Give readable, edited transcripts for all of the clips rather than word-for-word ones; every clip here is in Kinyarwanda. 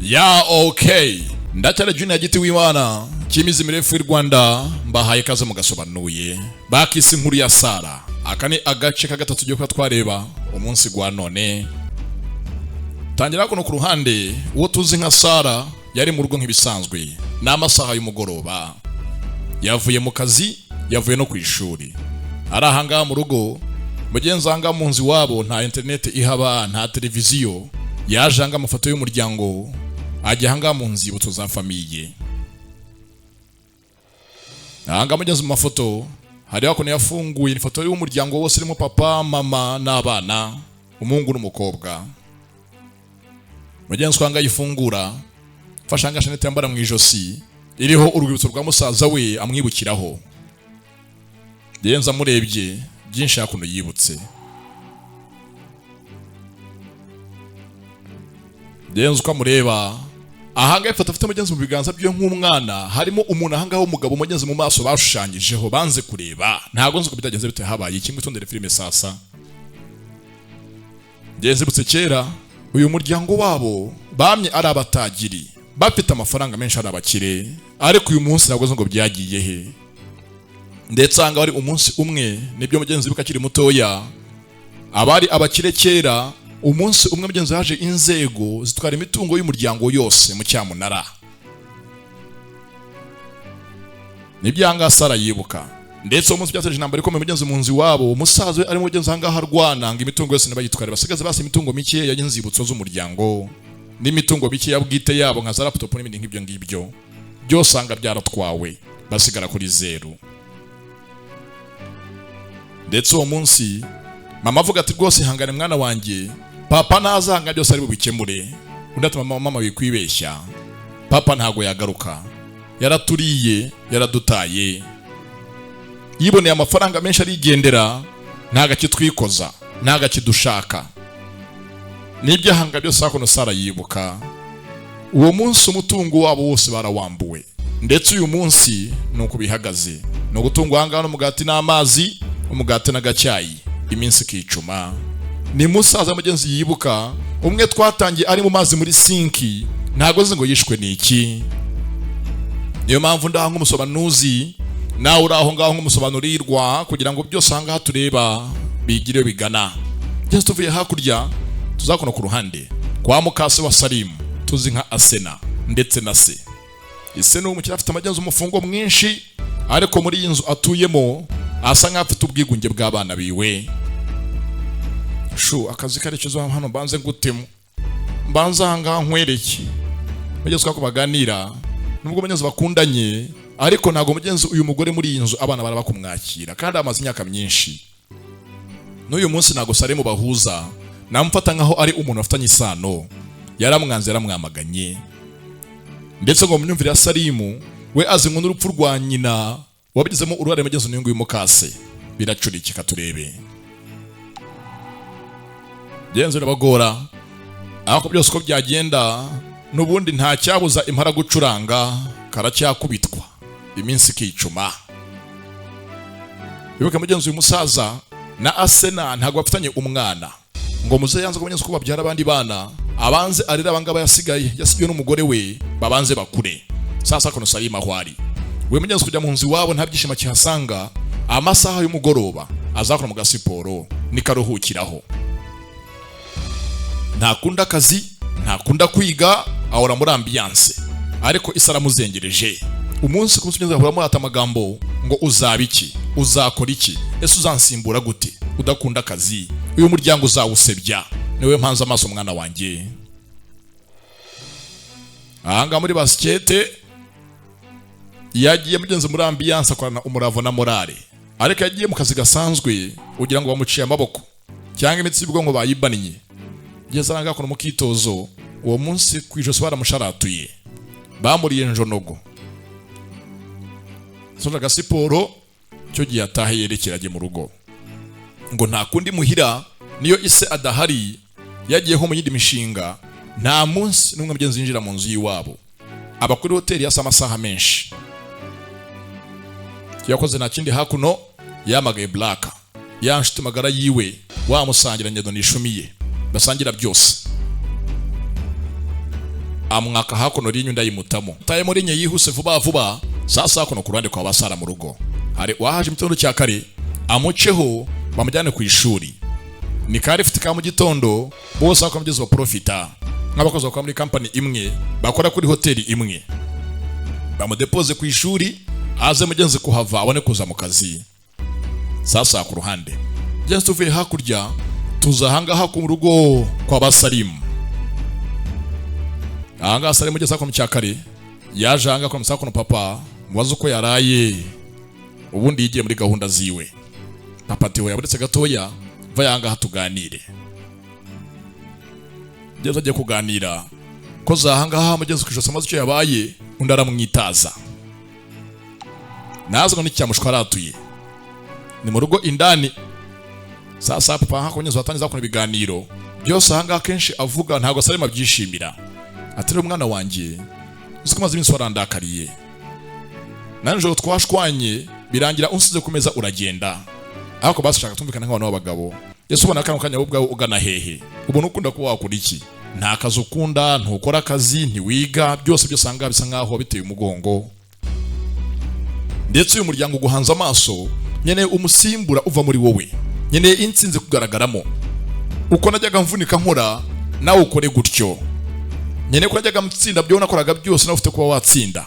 Ya, okay, ndacyari Junior Giti w'Imana cy'imizi mirefu y'u Rwanda. Mbahaye ikaze mugasobanuye bakise inkuru ya Sara. Aka ni agace ka gatatu tugiye kuba twareba umunsi gwa none. Tangira kuno ku ruhande, uwo tuzi nka Sara yari mu rugo nk'ibisanzwe. Ni amasaha y'umugoroba, yavuye mu kazi, yavuye no ku ishuri, ari ahangaha mu rugo. Mugenzi, ahangaha mu nzu iwabo nta interineti ihaba, nta televiziyo. Yaje ahangaha amafoto y'umuryango, ajya ahangaha mu nzibutso za famille. Ahangaha mugeze mu mafoto, hariho ukuntu yafunguye ifoto y'umuryango wose, irimo papa, mama n'abana, umuhungu n'umukobwa. Mugenzi wanjye ayifungura, mfashe ahangaha chaînette yambara mu ijosi iriho urwibutso rwa musaza we amwibukiraho. Genza amurebye byinshi hakuno yibutse. Genza uko amureba ahangaha, ifoto afite mugenzi mu biganza bye nk'umwana, harimo umuntu ahangaha w'umugabo mugenzi mu maso bashushanyijeho banze kureba. Ntabwo nzi uko bitagenze bite, habaye kimwe. Itondere filime sasa. Genza ibutse kera uyu muryango wabo bamye ari abatagiri, bafite amafaranga menshi, ari abakire, ariko uyu munsi ntabwo nzi ngo byagiye he. Ndetse ahangaha wari umunsi umwe, nibyo mugenzi wibuka akiri mutoya, abari abakire kera, umunsi umwe mugenzi haje inzego zitwara imitungo y'umuryango yose mu cyamunara. Nibyo ahangaha Sara yibuka. Ndetse uwo munsi byateje intambara ikomeye mugenzi mu nzu iwabo. Umusaza we ari mugenzi ahangaha arwana ngo imitungo yose ntibayitware, basigaze basi imitungo mike y'inzibutso z'umuryango n'imitungo mike ya bwite yabo nka za laptop n'ibindi nk'ibyo ngibyo byose usanga byaratwawe, basigara kuri zeru. Ndetse uwo munsi mama avuga ati: "Rwose ihangane mwana wanjye, papa ntazanga byose ari bubikemure." Undi ati: "Mama, mama, wikwibeshya, papa ntago yagaruka, yaraturiye, yaradutaye, yiboneye amafaranga menshi arigendera, ntago akitwikoza, ntago akidushaka." N'ibyahanga byose hakuno Sara yibuka uwo munsi umutungo wabo wose barawambuwe. Ndetse uyu munsi ni uko bihagaze, ni ugutungwa ahangaha n'umugati n'amazi, umugati n'agacyayi, iminsi ikicuma. Ni musaza mugenzi yibuka umwe twatangiye ari mu mazi muri sinki, ntago nzi ngo yishwe n'iki. Niyo mpamvu ndaha nk'umusobanuzi, nawe uri aho ngaho nk'umusobanurirwa, kugira ngo byose aha ngaha tureba bigire bigana. Byose tuvuye hakurya, tuzakona ku ruhande kwa mukase wa Salimu tuzi nka Asena ndetse na se. Ese ni umukire, afite amagenzi, umufungo mwinshi, ariko muri iyi nzu atuyemo asa nk'aho afite ubwigunge bw'abana biwe. Shu akazi karekezo hano, mbanze ngutemo, mbanze aha ngaha nkwereke. Mugeze uko baganira, nubwo mugenzi bakundanye, ariko ntabwo mugenzi uyu mugore muri iyi nzu abana baraba kumwakira, kandi amaze imyaka myinshi. N'uyu munsi ntabwo Salimu bahuza, namufata nkaho ari umuntu bafitanye isano. Yaramwanze, yaramwamaganye. Ndetse ngo mu myumvire ya Salimu we azi ngo n'urupfu rwa nyina wabigizemo uruhare mugenzi n'uyu nguyu mukase. Biracurikika, turebe genzo birabagora, ariko byose uko byagenda n'ubundi nta cyabuza impara gucuranga, karacyakubitwa iminsi ikicuma. Ibuka mugenzi, uyu musaza na Asena ntabwo bafitanye umwana, ngo muze yanze ko ko babyara abandi bana, abanze arera abangaba yasigaye, yasigiwe n'umugore we, babanze bakure. Sasa kono Salima aho ari we mugenzi, kujya mu nzu iwabo nta byishimo akihasanga. Amasaha y'umugoroba azakora mu gasiporo nikaruhukiraho. Ntakunda akazi, ntakunda kwiga, ahora muri ambiance, ariko isi aramuzengereje. Umunsi ku munsi ugeze ahora amurata amagambo ngo: "Uzaba iki? Uzakora iki? Ese uzansimbura gute udakunda akazi? Uyu muryango uzawusebya." Niwe mpanze amaso mwana wanjye. Ahangaha muri basikete yagiye mugenzi muri ambiance, akorana umuravo na morale, ariko yagiye mu kazi gasanzwe ugira ngo bamuciye amaboko cyangwa imitsi y'ubwonko bayibannye. Ngeze ahangaha akora umukitozo, uwo munsi ku ijosi baramusharatuye, bamuriye njonogo. Soje agasiporo, cyo gihe atahe yerekera ajye mu rugo, ngo nta kundi muhira niyo ise adahari, yagiyeho mu yindi mishinga. Nta munsi n'umwe mugenzi yinjira mu nzu y'iwabo, aba kuri hoteli yasa amasaha menshi. Yakoze nta kindi hakuno, yamagaye Black, ya nshuti magara yiwe, wamusangira ngendo nishumiye, basangira byose. Amwaka hakuno rinyu ndayimutamo taye muri nye yihuse vuba vuba. Sasa hakuno ku ruhande kwa basara mu rugo hari wahaje mu gitondo cya kare, amuceho bamujyane ku ishuri. Ni kari ifite ka mu gitondo. Bose bakomeza baprofita nk'abakozi bakora muri company imwe, bakora kuri hoteli imwe. Bamudepoze ku ishuri, aze mugenzi kuhava abone kuza mu kazi. Sasa ku ruhande genzi tuvuye hakurya, tuza ahangaha ku rugo kwa basarimu. Ahangaha Salimu ugeze hakuno cya kare yaje ahangaha kwa musakuno papa mubaze uko yaraye, ubundi yigiye muri gahunda ziwe. Papa ati: "Yabonetse gatoya, va ahangaha tuganire." Ngeze agiye kuganira ko za ahangaha mugeze ku ijosi amaze icyo yabaye, undi aramwitaza naza ngo n'icyamushwa aratuye ni mu rugo indani. Sasa papa hakunyuze watangiza bakora ibiganiro byose. Ahangaha kenshi avuga ntabwo Salima abyishimira. Ati: "Rero umwana wanjye, uzi ko maze iminsi warandakariye, na nijoro twashwanye birangira unsize ku meza uragenda, ariko basi shaka tumvikana nk'abantu b'abagabo. Ese ubona kano kanya wowe ubwawe ugana hehe? Ubona ukunda kuba wakora iki? Nta kazi ukunda, ntukora akazi, ntiwiga, byose byose ahangaha bisa nkaho biteye umugongo. Ndetse uyu muryango uguhanze amaso, nkeneye umusimbura uva muri wowe, nkeneye intsinzi kugaragaramo. Uko najyaga mvunika nkora, nawe ukore gutyo. Nkeneye ko najyaga mutsinda byo nakoraga byose, nawe ufite kuba watsinda.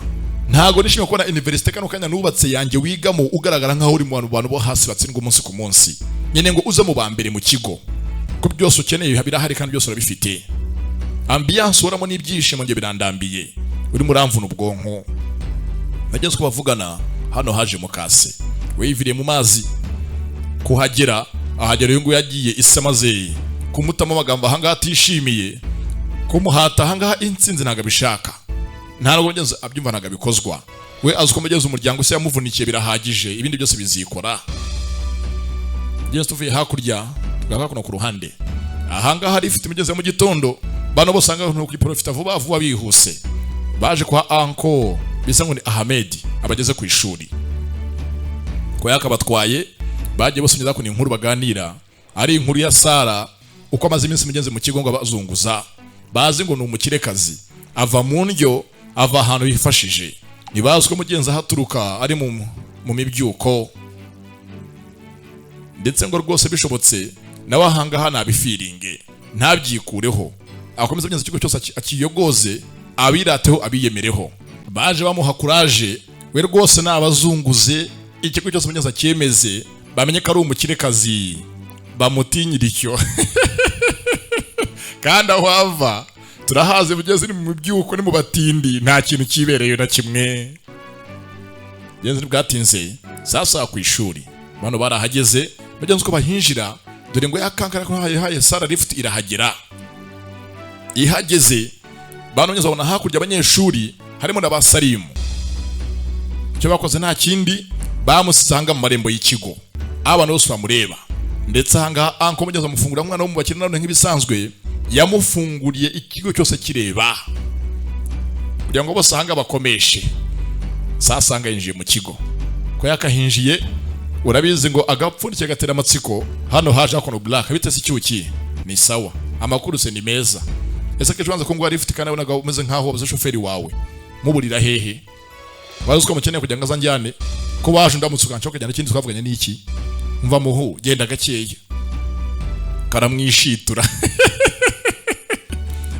Ntago nishimiye kubona université kano kanya nubatse yanjye wigamo ugaragara nkaho uri mu bantu bo hasi batsindwa umunsi ku munsi. Nkeneye ngo uze mu ba mbere mu kigo, ko byose ukeneye birahari kandi byose urabifite. Ambiance uhoramo n'ibyishimo njye birandambiye, urimo uramvuna ubwonko." Nageze uko bavugana, hano haje mukase wiviriye mu mazi kuhagera. Ahagera uyu nguyu yagiye isi amaze kumutamo amagambo ahangaha atishimiye kumuhata. Ahangaha intsinzi ntabwo abishaka, ntabwo mugenzi abyumva, ntabwo abikozwa. We azi uko mugenzi umuryango se yamuvunikiye birahagije, ibindi byose bizikora. Mugenzi tuvuye hakurya tugaka kuno ku ruhande. Ahangaha hari ifite imigezi mu gitondo. Bano bose ahangaha ni ukuyiprofita vuba vuba bihuse. Baje kwa uncle, bisa ngo ni Ahmed abageze ku ishuri ko yakabatwaye. Bagiye bose ngeza ku inkuru baganira ari inkuru ya Sara, uko amaze iminsi mugenzi mu kigo ngo abazunguza, bazi ngo ni umukirekazi, ava mu ndyo, ava ahantu yifashije. Ntibazi ko mugenzi ahaturuka ari mu mibyuko, ndetse ngo rwose bishobotse nawe ahangaha nabifiringe, ntabyikureho, akomeze mugenzi ikigo cyose akiyogoze, abirateho, abiyemereho. Baje bamuha kuraje, we rwose nabazunguze ikigo cyose mugenzi acyemeze, bamenye ko ari umukirekazi, bamutinyira icyo. Kandi aho ava turahazi, mugezi ni mu byuko, ni mu batindi, nta kintu kibereyo na kimwe. Genzi bwatinze. Sasa ku ishuri bano barahageze. Bagenzi uko bahinjira, dore ngo yakankara ko haye Sara lift irahagera. Ihageze bano nyine babona hakurya abanyeshuri harimo na ba Salimu. Icyo bakoze nta kindi, bamusanga mu marembo y'ikigo, abantu bose bamureba. Ndetse ahangaha uncle mugeze amufungura umwana wo mu bakire nanone nk'ibisanzwe, yamufunguriye ikigo cyose kireba kugira ngo bose ahanga bakomeshe. Sasanga yinjiye mu kigo ko yakahinjiye, urabizi ngo agapfundikiye gatera amatsiko. Hano haje hakuno black bite se icyuki ni sawa, amakuru se ni meza. Ese akenshi ubanza ko ngo lift kandi wabonaga umeze nkaho wabuze shoferi wawe, muburira hehe? Wazi ko mukeneye kugira ngo azanjyane, ko waje ndamutse ukanca ukajyana, ikindi twavuganye n'iki? Mva muhu, genda gakeya. Karamwishitura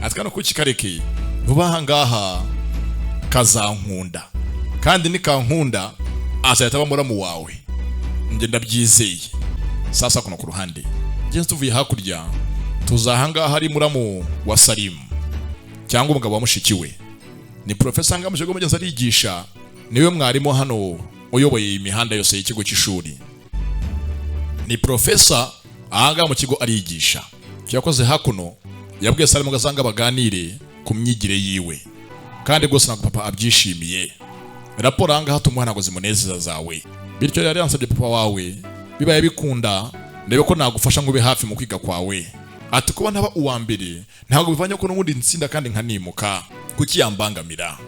ati: "Kano kuki kareke vuba aha ngaha kazankunda, kandi nikankunda azahita aba muramu wawe, njye ndabyizeye." Sasa kuno ku ruhande ngenzi tuvuye hakurya, tuza ahangaha hari muramu wa Salimu cyangwa umugabo wa mushiki we. Ni profesa ngaha mu kigo mugenzi arigisha, niwe mwarimu hano uyoboye imihanda yose y'ikigo cy'ishuri. Ni profesa ahangaha mu kigo arigisha. Icyo yakoze hakuno, yabwiye Salimu ngo azanga baganire ku myigire yiwe, kandi rwose ntabwo papa abyishimiye. Raporo ahangaha tumuha ntabwo zimunezeza zawe, bityo yari yansabye papa wawe bibaye bikunda ndebe ko nagufasha ngo ube hafi mu kwiga kwawe. Ati: "Kuba ntaba uwa mbere ntabwo bivanye ko n'ubundi nsinda kandi nkanimuka, kuki yambangamira?"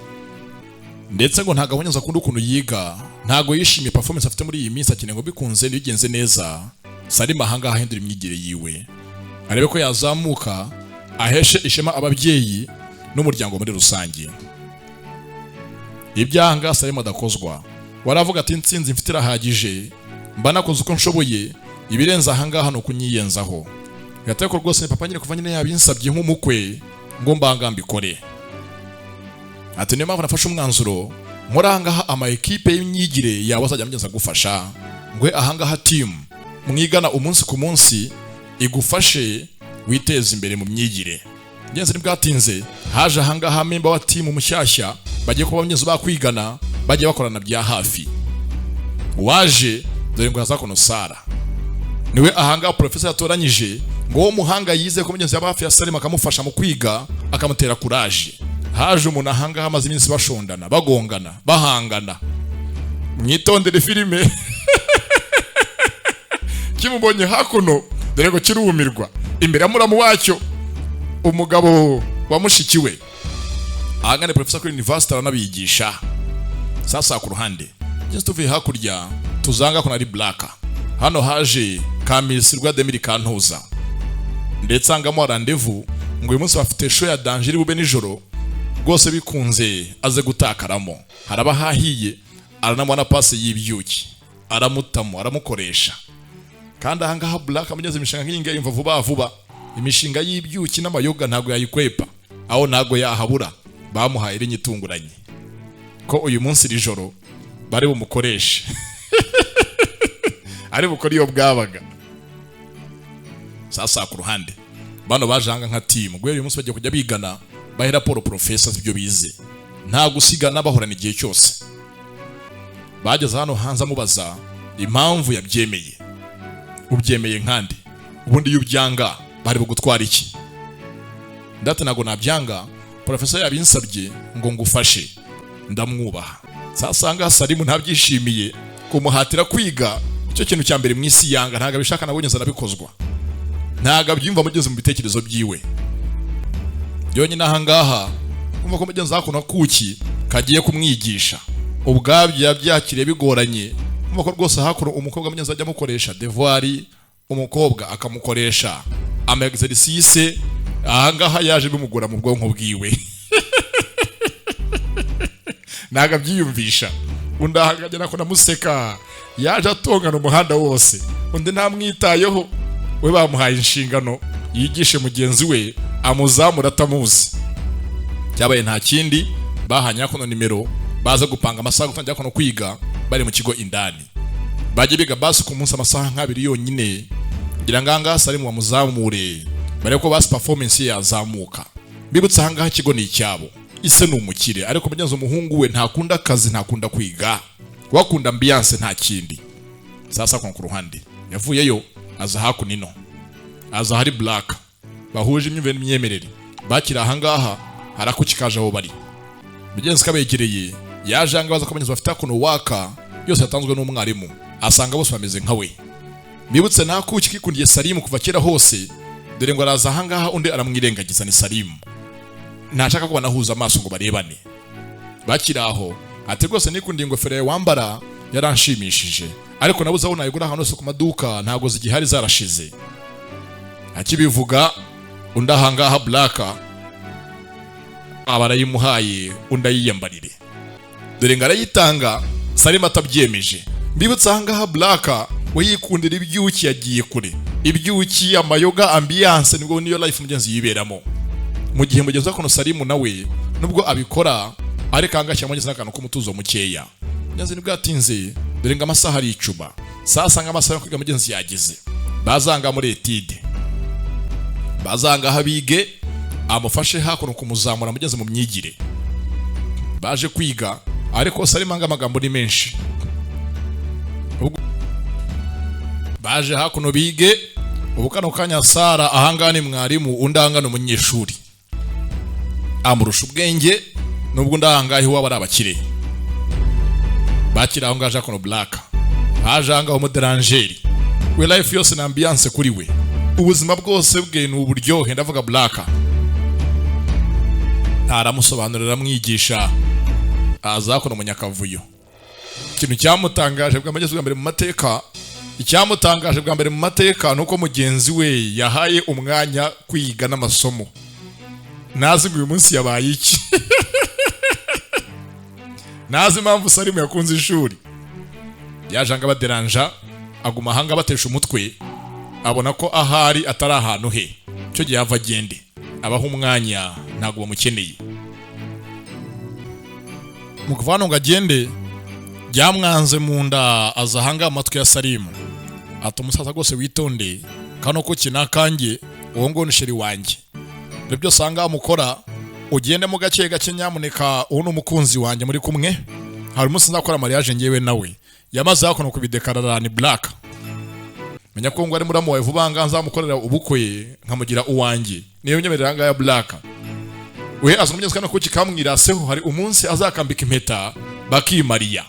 Ndetse ngo ntabwo abonye akunda ukuntu yiga, ntabwo yishimiye performance afite muri iyi minsi, akeneye ngo bikunze ntibigenze neza Salima ahangaha ahindura imyigire yiwe, arebe ko yazamuka, aheshe ishema ababyeyi. N'umuryango muri rusange. Ibyanga Salimu adakozwa, waravuga ati: "Intsinzi mfite irahagije, mba nakoze uko nshoboye, ibirenze ahangaha ni ukunyiyenzaho." Gateko ko rwose papa nyine kuva nyine yabinsabye nk'umukwe ngo mbanga mbikore. Ati: "Niyo mpamvu nafashe umwanzuro nkora ahangaha ama ekipe y'imyigire yawe azajya amugeza gufasha ngwe ahangaha team mwigana umunsi ku munsi, igufashe witeze imbere mu myigire." Ngenzi ntibwatinze, haje ahangaha member wa team mushyashya bagiye kuba banyezo bakwigana, bagiye bakorana bya hafi. Waje dore ngo hazakono Sara niwe ahangaha professor yatoranyije ngo uwo muhanga yize ko mugenzi yaba hafi ya Salima, akamufasha mu kwiga, akamutera courage. Haje umuntu ahangaha amaze iminsi bashondana, bagongana, bahangana. Mwitondere filime. Kimubonye hakuno dore ngo kirumirwa imbere ya muramu wacyo, umugabo wa mushiki we. Ahangane professor kuri university aranabigisha. Sasa ku ruhande just tuvuye hakurya tuzanga ko nari black. Hano haje Kamisirwa Demiri Kantuza, ndetse angamo rendez-vous ngo uyu munsi bafite show ya danger iri bube nijoro, rwose bikunze aze gutakaramo haraba hahiye. Aranamubona pasi y'ibyuki, aramutamo, aramukoresha. Kandi ahangaha Black amugeze imishinga nk'iyi ngiyi yumva vuba vuba. Imishinga y'ibyuki n'amayoga ntabwo yayikwepa, aho ntabwo yahabura. Bamuhaye rinye itunguranye ko uyu munsi iri joro bari bumukoreshe, ari bukore iyo bwabaga. Sasa ku ruhande bano baje nka team guhera uyu munsi bagiye kujya bigana, bahe raporo professor ibyo bize, nta gusigana, bahorana igihe cyose. Bageze hano hanze amubaza impamvu yabyemeye. "Ubyemeye nkandi? Ubundi iyo ubyanga bari bugutwara iki?" "Ndate ntabwo nabyanga, professor yabinsabye ngo ngufashe, ndamwubaha." Sasa Salimu ntabyishimiye kumuhatira kwiga, icyo kintu cya mbere mu isi yanga. Ntabwo abishaka, nabonye arabikozwa, ntabwo abyumva mugeze mu bitekerezo byiwe byonyine. Ahangaha kumva ko mugenzi hakuno kuki kagiye kumwigisha, ubwabyo yabyakiriye bigoranye. Kumva ko rwose hakuno umukobwa mugenzi ajya amukoresha devoir, umukobwa akamukoresha ama exercice, ahangaha yaje bimugora mu bwonko bwiwe, ntabwo abyiyumvisha. Undi ahagana ko namuseka, yaje atongana umuhanda wose, undi ntamwitayeho. We bamuhaye inshingano yigishe mugenzi we, amuzamura atamuzi. Cyabaye nta kindi, bahanye kuno nimero, baza gupanga amasaha gutangira kuno kwiga bari mu kigo indani, bajye biga basi ku munsi amasaha nk'abiri yonyine, kugira ngo ahangaha Salimu bamuzamure, barebe ko basi performance ye yazamuka. Bibutse ahangaha ikigo ni icyabo, ise ni umukire, ariko mugenzi umuhungu we ntakunda akazi, ntakunda kwiga, wakunda ambiance, nta kindi. Sasa ku ruhande yavuyeyo aza hakuno ino, aza hari Black bahuje imyumvire n'imyemerere. Bakiri ahangaha harakuki kaje aho bari, mugenzi kabegereye. Yaje ahangaha baza ko abagenzi bafite hakuno waka yose yatanzwe n'umwarimu, asanga bose bameze nka we. Bibutse nakuki kikundiye Salimu kuva kera hose, dore ngo araza ahangaha undi aramwirengagiza. Ni Salimu, ntashaka ko banahuza amaso ngo barebane. Bakiri aho ati: "Rwose nikundiye ingofero yawe wambara, yaranshimishije, ariko nabuze aho nayigura ahantu hose ku maduka, ntabwo zigihari, zarashize." Akibivuga undi ahangaha Black aba arayimuhaye, undi ayiyambarire. Dore ngo arayitanga Salima atabyemeje. Mbibutse ahangaha Black we yikundira ibyuki, yagiye kure, ibyuki, amayoga, ambiance, nibwo niyo life mugenzi yiberamo. Mu gihe mugenzi wa kono Salimu nawe nubwo abikora, ariko ahangaha ashyiramo n'akantu k'umutuzo mukeya. Mugenzi nibwo yatinze, dore ngo amasaha ari icuma. Sasa nk'amasaha yo kwiga mugenzi yageze, bazanga muri étude, bazanga aho bige, amufashe hakuno kumuzamura mugeze mu myigire. Baje kwiga, ariko Salima ngo amagambo ni menshi. Ubwo baje hakuno bige. Ubu kano kanya Sara ahangaha ni mwarimu, undi ahangaha ni umunyeshuri, amurusha ubwenge nubwo undi ahangaha iwabo ari abakire. Bakiri aho ngaho hakuno Black haje ahangaha umuderangeri we, life yose na ambiance kuri we, ubuzima bwose bwe ni uburyohe. Ndavuga Black, aramusobanurira, aramwigisha. Aza hakuno munyakavuyo. Ikintu cyamutangaje bwa bwa mbere mu mateka, icyamutangaje bwa mbere mu mateka, ni uko mugenzi we yahaye umwanya kwiga n'amasomo. Ntazi ngo uyu munsi yabaye iki, ntazi impamvu Salimu yakunze ishuri. Yaje anga baderanja, aguma ahanga batesha umutwe, abona ko ahari atari ahantu he. Icyo gihe ava agende abaha umwanya, ntabwo bamukeneye. Mu kuva hano ngo agende, byamwanze mu nda, aza ahanga amatwi ya Salimu ati: "Umusaza rwose witonde, kano ko kina kanjye, uwo ngo ni chéri wanjye. Ibyo byose ahangaha mukora ugendemo gake gake nyamuneka. Uwo ni umukunzi wanjye muri kumwe, hari umunsi nzakora mariage ngewe nawe." Yamaze hakuno kubidekarara ni Black. Menya ko ngo ari muramu wawe, vuba ngaha nzamukorera ubukwe nkamugira uwanjye. Niyo nyemerera ahangaha ya Black we aza umugenzi kano kuki kamwiraseho, hari umunsi azakambika impeta bakimariya.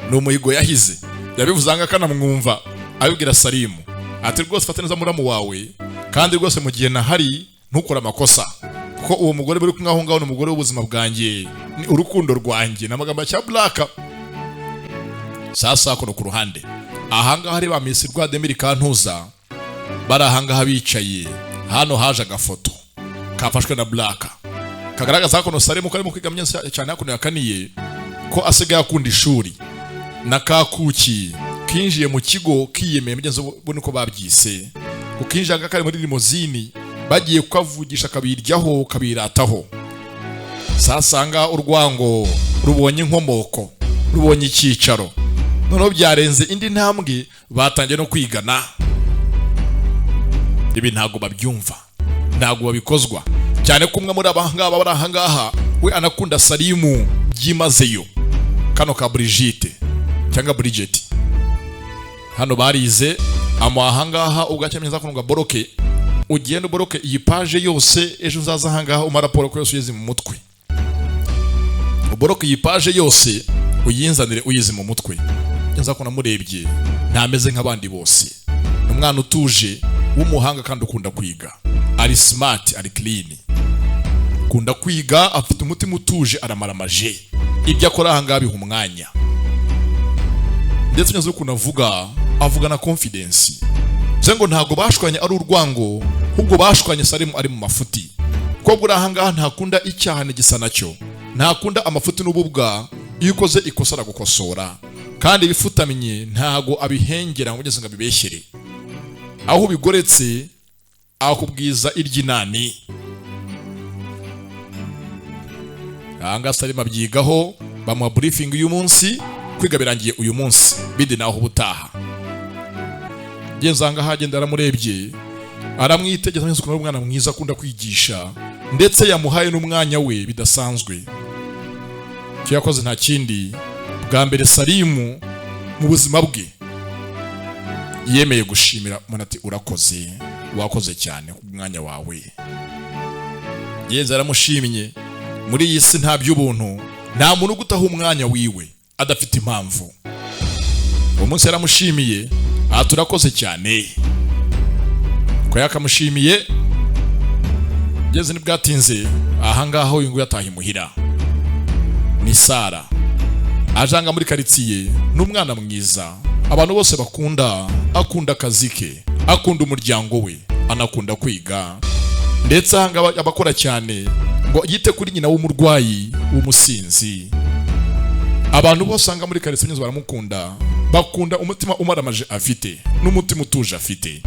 Ni umuhigo yahize, yabivuze ahangaha kanamwumva abibwira Salimu ati: "Rwose fata neza muramu wawe, kandi rwose mu gihe nahari ntukore amakosa, kuko uwo mugore buri kumwe aho ngaho ni umugore w'ubuzima bwanjye, ni urukundo rwanjye." Ni amagambo ya cya Black. Sasa kuno ku ruhande ahangaha hari ba Miss Rwademiri Kantuza bari ahangaha bicaye. Hano haje agafoto kafashwe na Black kagaragaza hakuno Salimu ko arimo kwiga cyane, hakuno yakaniye ko asigaye akunda ishuri, na kakuki kinjiye mu kigo kiyemeye. Mugenzi bo niko babyise, kukinjira kari muri limousine, bagiye kukavugisha kabiryaho kabirataho. Sasanga urwango rubonye inkomoko, rubonye icyicaro, noneho byarenze indi ntambwe, batangiye no kwigana. Ibi ntabwo babyumva, ntabwo babikozwa cyane ko umwe muri aba ngaba bari aha ngaha we anakunda Salimu byimazeyo. Kano ka Brigitte cyangwa Bridget hano barize, amuha ahangaha ubwo acyamenya kunga boroke. "Ugende uboroke iyi page yose, ejo nzaza ahangaha umara raporo ko yose uyizi mu mutwe. Uboroke iyi page yose uyinzanire uyizi mu mutwe." Nza ko namurebye, ntameze nk'abandi bose. Ni umwana utuje w'umuhanga kandi ukunda kwiga, ari smart, ari clean, akunda kwiga, afite umutima utuje, aramaramaje. Ibyo akora ahangaha biha umwanya, ndetse neza ukuntu avuga, avuga na confidence. Bivuze ngo ntabwo bashwanye ari urwango, ahubwo bashwanye Salimu ari mu mafuti, kuko buri ahangaha ntakunda icyaha n'igisa nacyo, ntakunda amafuti n'ububwa. Iyo ukoze ikosa aragukosora, kandi ibifutamye ntago abihengera ngo ugeze ngo abibeshyere. Aho ubigoretse akubwiza iry'inani. Ahangaha Salimu abyigaho, bamuha briefing y'umunsi. Kwiga birangiye uyu munsi, bindi naho ubutaha. Genza ahangaha agenda aramurebye, aramwitegereza neza ukuntu ari umwana mwiza, akunda kwigisha, ndetse yamuhaye n'umwanya we bidasanzwe. Icyo yakoze nta kindi, bwa mbere Salimu mu buzima bwe yemeye gushimira umuntu, ati: "Urakoze, wakoze cyane ku mwanya wawe." Yenze yaramushimye. Muri iyi si nta by'ubuntu, nta muntu ugutaha umwanya wiwe adafite impamvu. Uwo munsi yaramushimiye aha: "Turakoze cyane." Ko yakamushimiye ngeze ntibwatinze, ahangaha uyu nguyu ataha imuhira. Ni Sara ajanga muri karitsiye, ni umwana mwiza abantu bose bakunda, akunda akazi ke, akunda umuryango we, anakunda kwiga, ndetse ahangaha abakora cyane ngo yite kuri nyina w'umurwayi w'umusinzi. Abantu bose usanga muri karitsiye nyine baramukunda, bakunda umutima umaramaje afite n'umutima utuje afite.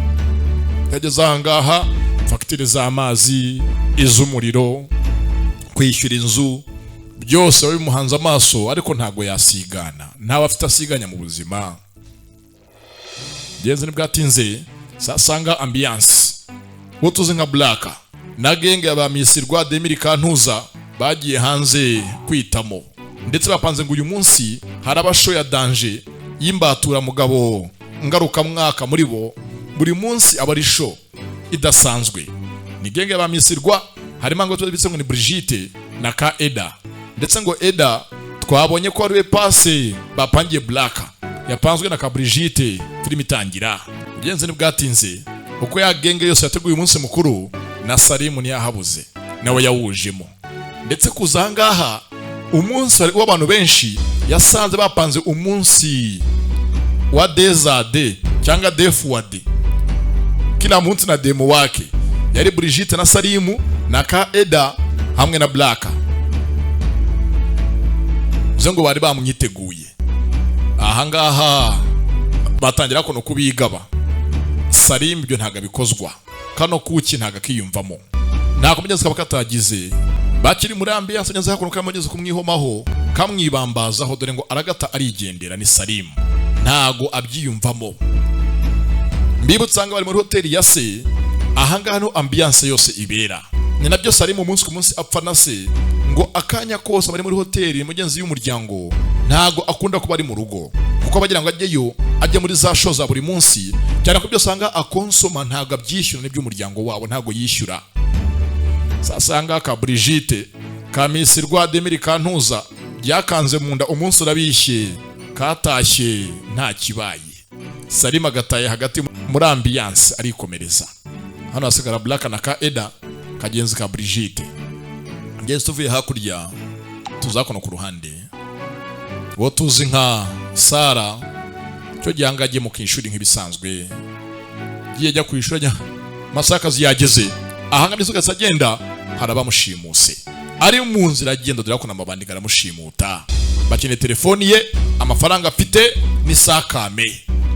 Yageze ahangaha, fagitire z'amazi, iz'umuriro, kwishyura inzu, byose bimuhanze amaso, ariko ntabwo yasigana, ntawe afite asiganya mu buzima. Genze ntibwatinze, sasanga ambiance uwo tuzi nka Black na gang ya ba Miss Rwademiri Kantuza bagiye hanze kwitamo, ndetse bapanze ngo uyu munsi haraba show ya danger y'imbaturamugabo ngarukamwaka. Muri bo buri munsi aba ari show idasanzwe. Ni gang ya ba Miss Rwa, harimo ngo tubitse ngo ni Brigitte na ka Eda, ndetse ngo Eda twabonye ko ari we passe bapangiye Black, yapanzwe na ka Brigitte. Filime itangira ugenze ntibwatinze, uko ya gang yose yateguye umunsi mukuru, na Salimu ntiyahabuze, nawe yawujemo. Ndetse kuza ahangaha umunsi wari w'abantu benshi, yasanze bapanze umunsi wa dezade cyangwa defuwade, kila munsi na demo wake. Yari Brigitte na Salimu. Na ka Eda hamwe na Black, bivuze ngo bari bamwiteguye. Ahangaha batangira kuno kubigaba. Salim ibyo ntabwo abikozwa, kano kuki ntabwo akiyumvamo, ntabwo mugenzi kaba katagize. Bakiri muri ambiance, mugenzi hakuno kamugeze kumwihomaho, kamwibambazaho, dore ngo aragata arigendera. Ni Salim, ntago abyiyumvamo. Mbibutsa ngo bari muri hoteli ya se. Ahangaha niho ambiance yose ibera. Ni nabyo Salim umunsi ku munsi apfa na se, ngo akanya kose bari muri hoteli mugenzi y'umuryango. Ntago akunda kuba ari mu rugo, kuko bagira ngo ajyeyo, ajye muri za show za buri munsi cyane, ko byose usanga akonsoma ntago abyishyura n'iby'umuryango wabo, ntago yishyura. Sasanga ka Brigitte ka Miss Rwademiri kantuza byakanze mu nda, umunsi urabishye, katashye nta kibaye. Salima agataye hagati muri ambiance, arikomereza. Hano hasigara Black na ka Eda kagenzi ka Brigitte. Ngeze tuvuye hakurya, tuzakono ku ruhande uwo tuzi nka Sara. Cyo gihanga agiye mu ishuri nk'ibisanzwe, giye ajya ku ishuri, ajya amasaha y'akazi yageze. Ahanga ndetse ugahita agenda, hari abamushimuse ari mu nzira agenda. Dore ko amabandi aramushimuta, bakeneye telefoni ye, amafaranga afite n'isakame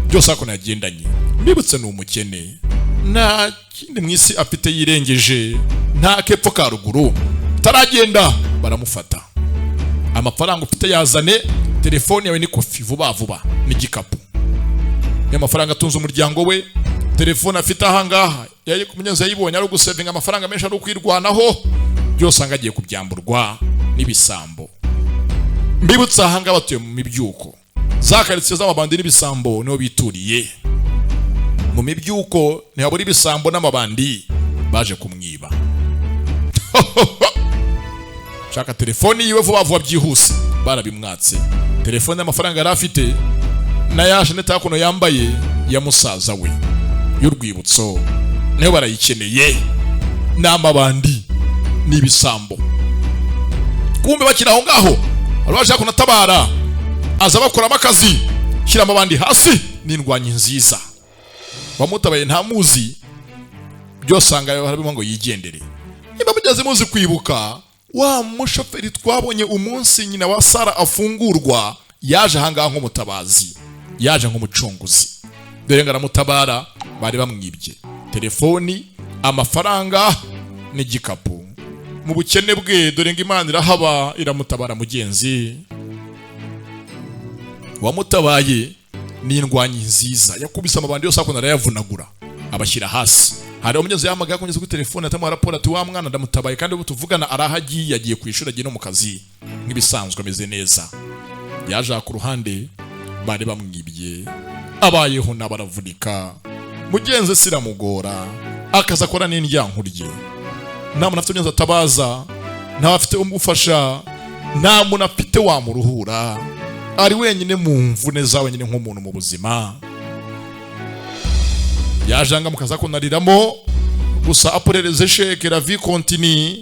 byose hakuno yagendanye. Mbibutse, ni umukene, nta kindi mu isi afite yirengeje, nta kepfo ka ruguru. Taragenda baramufata: amafaranga ufite yazane, telefoni yawe n'ikofi vuba vuba n'igikapu. Niyo mafaranga atunze umuryango we. Telefone afite ahangaha mugenzi yayibonye ari ugusevinga amafaranga menshi, ari ukwirwanaho. Byose anga agiye kubyamburwa n'ibisambo. Mbibutsa, ahangaha batuye mu mibyuko, za karitsiye z'amabandi n'ibisambo niho bituriye. Mu mibyuko ntihabura ibisambo n'amabandi. Baje kumwiba, shaka telefoni yiwe vuba vuba byihuse. Barabimwatse, telefone y'amafaranga yari afite na ya jeannette hakuno yambaye ya musaza we y'urwibutso, nayo barayikeneye. N'amabandi n'ibisambo kumbe bakiri aho ngaho, wari waje kunatabara, aza bakoramo akazi, shyira amabandi hasi. N'indwanyi nziza, wamutabaye ntamuzi, byose usanga harimo ngo yigendere. Niba mugeze muzi kwibuka wa mushoferi twabonye umunsi nyina wa Sara afungurwa, yaje ahangaha nk'umutabazi, yaje nk'umucunguzi. Dore ngo aramutabara. Bari bamwibye telefoni, amafaranga n'igikapu. Mu bukene bwe, dore ngo Imana irahaba, iramutabara. Mugenzi wamutabaye ni indwanyi nziza, yakubise amabandi yose hakuno arayavunagura, abashyira hasi. Hari umugenzi yahamagaye akongeza kuri telefone, atamuha raporo ati: "Wa mwana ndamutabaye, kandi ubu tuvugana arahagiye, agiye ku ishuri, agiye no mu kazi nk'ibisanzwe, ameze neza." Yaje aha ku ruhande, bari bamwibye, abayeho n'abaravunika. Mugenzi siramugora, akazi akora n'indyankurye, nta muntu afite umugenzi atabaza, nta afite umufasha, nta muntu afite wamuruhura, ari wenyine mu mvune za wenyine nk'umuntu mu buzima. Yajanga mukaza kunariramo gusa aporereze sheke. La vie continue.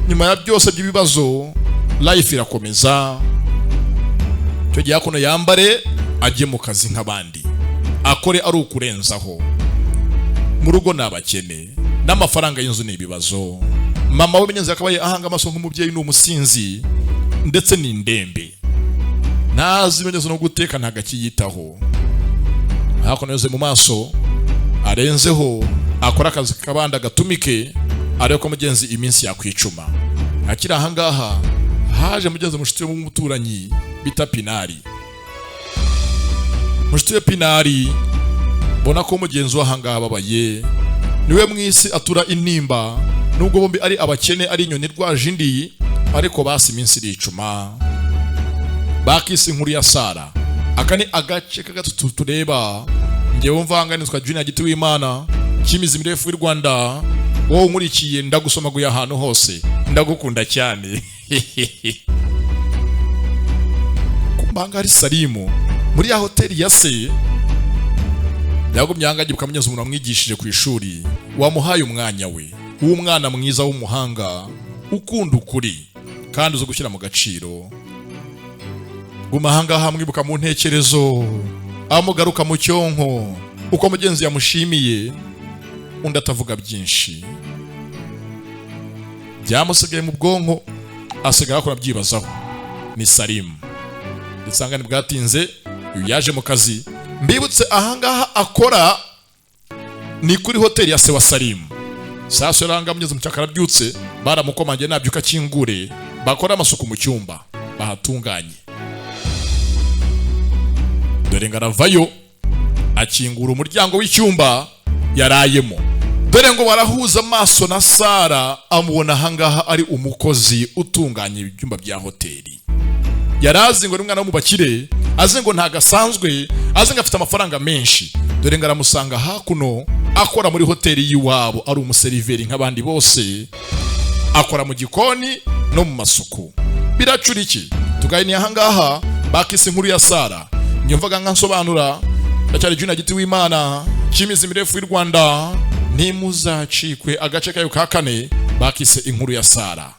Nyuma ya byose by'ibibazo, life irakomeza. Icyo gihe hakuno yambare ajye mu kazi nk'abandi, akore ari ukurenzaho. Mu rugo ni abakene, n'amafaranga y'inzu ni ibibazo. Mama we munyenzi yakabaye ahanga amaso nk'umubyeyi, ni umusinzi ndetse ni indembe, ntazi ibimenyetso no guteka, ntabwo akiyitaho. Hakuno yose mu maso arenzeho, akora akazi kabandi agatumike, arebe ko mugenzi iminsi yakwicuma. Akiri ahangaha, haje mugenzi mushuti w'umuturanyi bita Pinari. Mushuti we Pinari mbona ko mugenzi we ahangaha ababaye, niwe mu isi atura intimba. Nubwo bombi ari abakene, ari inyoni irwaje indi, ariko basi iminsi iricuma. Bakise inkuru ya Sara. Aka ni agace k'agatatu tureba. Ngewe mvanga nitwa Junior Giti w'Imana kimizi mirefu y'u Rwanda. Wowe unkurikiye, ndagusomaguye ahantu hose, ndagukunda cyane. Kumbanga ari Salimu muri ya hoteli ya se, yagumye ahangaha mugenzi, umuntu wamwigishije ku ishuri, wamuhaye umwanya we, w'umwana mwiza, w'umuhanga, ukunda ukuri kandi uzi gushyira mu gaciro. Guma ahangaha, mwibuka mu ntekerezo, amugaruka mu cyonko uko mugenzi yamushimiye, undi atavuga byinshi. Byamusigaye mu bwonko, asigara akora abyibazaho. Ni Salimu ndetse ahangana bwatinze, uyu yaje mu kazi. Mbibutse, ahangaha akora ni kuri hoteli ya se wa Salimu. Sasa yaranga mugeze mu cyakara, arabyutse, baramukomangiye, nabyuka akingure, bakora amasuku mu cyumba bahatunganye. Dore ngo aravayo, akingura umuryango w'icyumba yarayemo. Dore ngo barahuza amaso na Sara, amubona ahangaha ari umukozi utunganya ibyumba bya hoteli. Yari azi ngo ni umwana wo mu bakire, azi ngo ntago asanzwe, azi ngo afite amafaranga menshi. Dore ngo aramusanga hakuno akora muri hoteli y'iwabo, ari umuseriveri nk'abandi bose, akora mu gikoni no mu masuku. Biracura iki? Tuganiriye ahangaha, bakise Inkuru ya Sara. Nyumvaga nkansobanura, ndacyari Junior Giti w'Imana cy'imizi mirefu y'u Rwanda. Ntimuzacikwe agace kayo ka kane, bakise Inkuru ya Sara.